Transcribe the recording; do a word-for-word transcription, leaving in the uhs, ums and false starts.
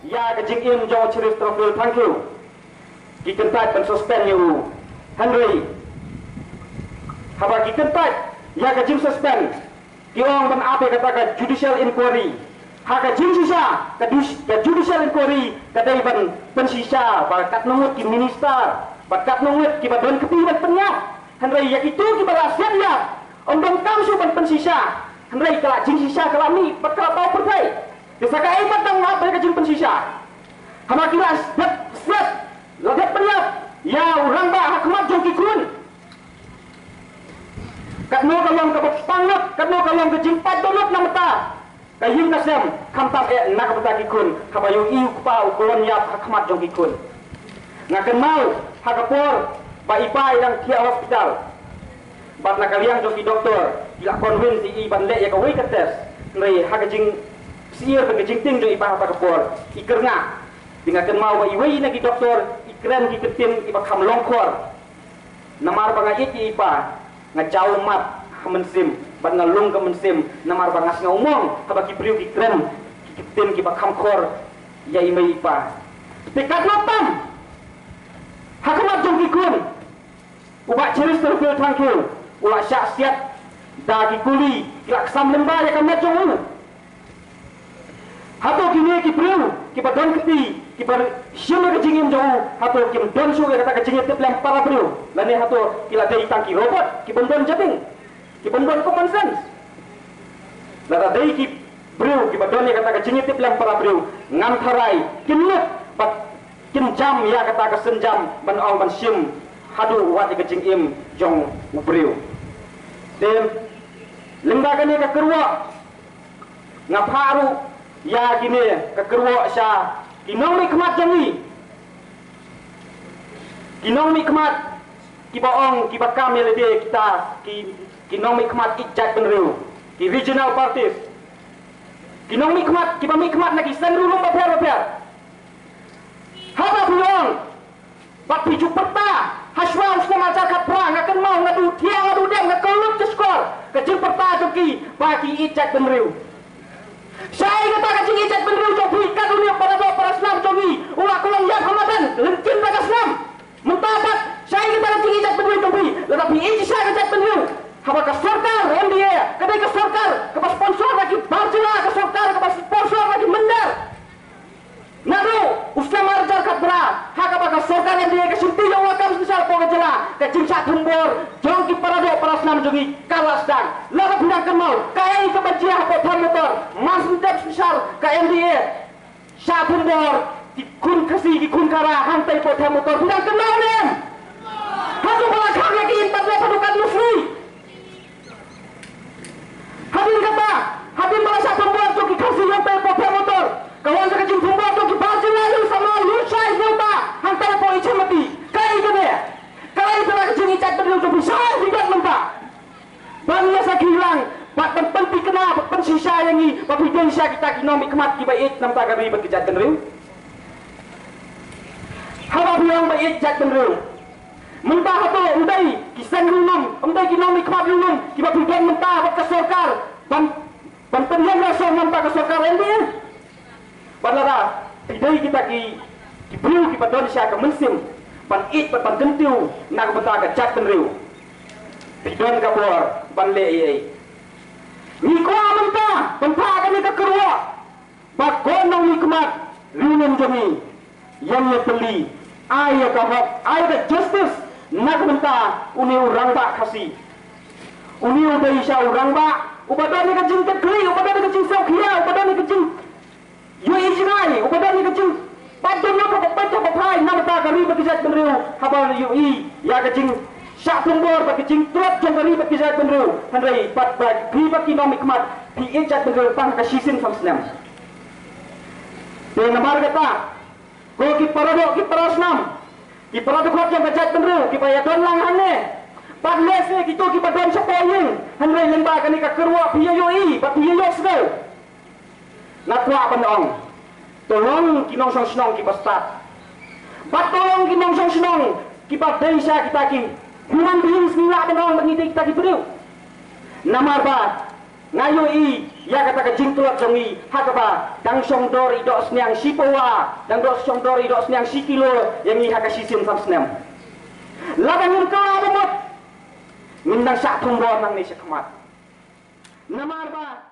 Ïa ka jingim jong u Cheristerfield Thangkhiew. Ki kyntait ban suspend ïa u. Hynrei haba ki kyntait ïa ka jingsuspend, ki ong ban ap ïa kata ka judicial inquiry. Ha ka jingshisha, ka dus-, ka judicial inquiry ka dei ban pynshisha ba katno ngut ki minister, ba katno ngut kiba don kti ban pynïap. Hynrei ïa kito kiba la siat ïap, ym donkam shuh ban pynshisha. Hynrei ka la jingshisha ka la mih bad ka la paw pyrthei. Te sa kaei pat dang ap ïa ka jingpynshisha? Haba ki la siat, siat, la dep pynïap ïa u rangbah ha khmat jong ki khun. Katno ka long kaba pang lut, katno ka long ka jingpait dohnud na bynta ka ïing ka sem, khamtam eh na ka bynta ki khun, haba ïohi u kpa u khlem ïap ha khmat jong ki khun. Nga kynmaw ha ka por ba i pa i dang thiah hospital, bad na ka liang jong ki doktor ki la convince ïa i ban leh ïa kawei ka test. Hynrei ha ka jingsyier bad ka jingtieng jong i pa ha kata ka por, i kyrngah. Te nga kynmaw ba iwei na ki doktor i kren ki ktien kiba kham longkhor. Namar ba nga ïeit ïa i pa, nga jaw ummat ha mynsiem bad nga lung ka mynsiem, namar ba nga sngew mong haba ki briew ki kren ki ktien kiba kham khor ïa i mei i pa. Te katno tam ha khmat jong ki khun, u Bah Cheristerfield Thangkhiew u la shah siat da ki kuli, ki la ksam lyngba ïa ka met jong u. Hato kine ki briew kiba don kti, kiba shim ïa ka jingim jong u, hato kim don shuh ïa kata ka jingïatiplem para briew? Lane hato ki la dei tang ki robot kibym don jading, kibym don common sense? Lada dei ki briew kiba don ïa kata ka jingïatiplem para briew, ngan tharai kin lut bad kin jam ïa kata ka sienjam ban ong ban shim haduh wat ïa ka jingim jong u briew. Te lyngba kane ka kyrwoh, nga phah ruh ïa kine ka kyrwoh sha ki nongmihkhmat jong ngi. Ki nongmihkhmat kiba ong, kiba kam ïa lade kita ki, ki nongmihkhmat ïeit jaitbynriew, ki regional parties. Ki nongmihkhmat kiba mihkhmat na ki seng riewlum bapher bapher. Haba phi ong bad phi ju pyrta, ha shuwa u snem arhajar khatphra, nga kynmaw nga duh thiah, nga duh dem, nga kyllut ka shkor ka jingpyrta jong ki ba ki ïeit jaitbynriew. Shaei kata ka jingïeit jaitbynriew jong phi, kat une u paradoh parasnam jong ngi u la khlong ïap ha madan lyngkhin da ka snam. Mynta pat shaei kata ka jingïeit jaitbynriew jong phi? Lada phi ïeit shisha ka jaitbynriew, haba ka sorkar M D A ka dei ka sorkar kaba sponsor da ki bar jylla, ka sorkar kaba sponsor da ki mynder. Naduh u snem arhajar khatphra, ha kaba ka sorkar M D A ka shim tynjuh ïa u kam synshar hapoh ka jylla, ka jingshah thombor jong ki paradoh parasnam jong ngi ka la sdang. Lada phi dang kynmaw, kaei kaba jia hapoh Them Motor mar shu dep synshar ka M D A, shah thombor ki khun Khasi, ki khun Khara hangtei hapoh Them Motor, phi dang kynmaw ne em? Hato ba la khang ïa ki internet haduh katno sngi? Hadien kata, hadien ba la shah thombor jong ki Khasi hangtei hapoh Them Motor, ka wan sa ka jingthombor jong ki bar jylla, ïa u samla Lutshai Newta hangtei hapoh Ichamati. Kaei kane? Kaei kane ka jingïeit jaitbynriew jong phi? Shaei phi bad mynta? Ban ïa sakhi lang bad ban pynthikna bad pynshisha ïa ngi ba phi dei shisha kita ki nongmihkhmat kiba ïeit na bynta ka ri bad ka jaitbynriew. Haba phi ong ba ïeit jaitbynriew, mynta hato ym dei ki seng riewlum, ym dei ki nongmihkhmat riewlum kiba phi don mynta bad ka sorkar ban, ban pynïeng rasong na bynta ka sorkar M D A? Bad lada phi dei kita ki, ki briew kiba don shisha ka mynsiem ban ïeit bad ban kyntiew na ka bynta ka jaitbynriew, phi don ka bor ban leh ei ei. Ngi kwah mynta ban phah kane ka kyrwoh ba ko nongmihkhmat riewlum jong ngi, ïeng ïa pyrshah, ai ïa ka hok, ai ïa ka justice na ka bynta une u rangbah Khasi. Une u dei shisha u rangbah uba don ïa ka jingkitkhlieh, uba don ïa ka jingsngewkhia, uba don ïa ka jing ïohi jngai, uba don ïa ka jingpait dohnud kaba pait kaba phai na bynta ka ri bad ka jaitbynriew, haba ïohi ïa ka jingshah thombor bad ka jingtlot jong ka ri bad ka jaitbynriew. Hynrei pat ba phi ba ki nongmihkhmat phi ïeit jaitbynriew tang ka shisien san snem. Te namar kata, ko ki paradoh ki parasnam, ki paradkhot jong ka jaitbynriew kiba ïadon lang hangne, bad lehse kito kiba don shapoh ïing, hynrei lyngba kane ka kyrwoh phi ïa ïohi bad phi ïa ïohsngew. Nga kwah ban ong, to long ki nongshong shnong kiba stad, bad to long ki nongshong shnong kiba dei shisha kita ki, Human beings ngi lah ban ong ba ngi dei kita ki briew. Namar ba nga ïohi ïa kata ka jingtlot jong ngi ha kaba dang shong dor i dohsniang shi pawa, dang doh shong dor i dohsniang shi kilo ïa ngi ha ka shisien san snem. Lada ngim kylla ba mut ngin nang shah thung bor nangne shakhmat. Namar ba